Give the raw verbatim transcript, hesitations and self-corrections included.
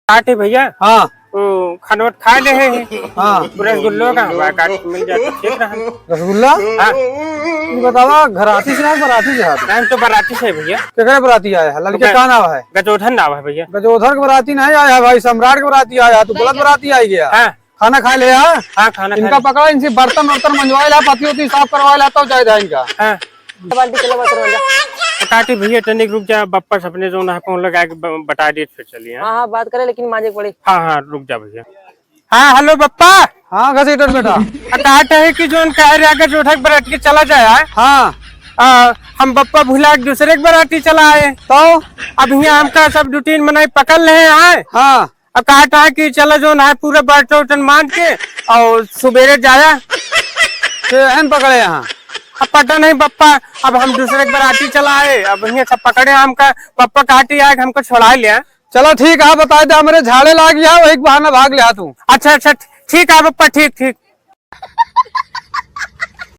काटे भइया। हाँ। ओ, खनवट खाइ लेहे हैं। हाँ। रसगुल्लो का हवा काट मिल जाए तो ठीक रहा। रसगुल्ला? हाँ। ई बतावा, घराती से है, बराती से है? हम तो बराती से है भइया। केकरे बराती आया है? लड़के का नाव है? गजोधर नाव है भइया। गजोधर के बराती नहीं आया है भाई, सम्राट के बराती आया है। तू गलत बराती आइ गया। हाँ। खाना खाइ ले, हाँ? हाँ, खाना खाइ ले। इनका पकड़ा, इनसे बर्तन वर्तन मंजवाइ ला, पत्ती उत्ती साफ करवाइ ला, तब जाए दा इनका। हाँ। बाल्टी चला बर्तन मंजा। काटी भइया, तनिक रुक जा, बप्पा से अपने जौन है फोन लगाइ के ब-, बताइ देत फिर चली, हाँ? हाँ, हाँ, बात करे, लेकिन मांजे के पड़ी। हाँ, हाँ, रुक जा भइया। हाँ, हेलो बप्पा। हाँ, घसीटत बेटा। आ, कहत है कि जौन कहे रहा के जोठक बराती के चला जाए, हाँ? हाँ। आ, हम बप्पा भुला के दूसरे के बराती चला आए। तो? अब हियाँ हमका सब दू तीन मनई पकड़ लेहे हैं। हाँ। अब कहत है कि चला जौन है पूरा बर्तन उर्तन मांज के और सुबेरे जाया। के एहन पकड़े यहाँ? अब पता नहीं बप्पा, अब हम दूसरे के बराती चला आए, अब हियाँ सब पकड़े हमका, बप्पा कहत है कि हमका छोड़ाइ ले। चला ठीक है, बताइ दे, हमरे झाड़े लाग गया, वही के बहाना भाग लिहा तू। अच्छा, अच्छा, ठीक है बप्पा, ठीक, ठीक।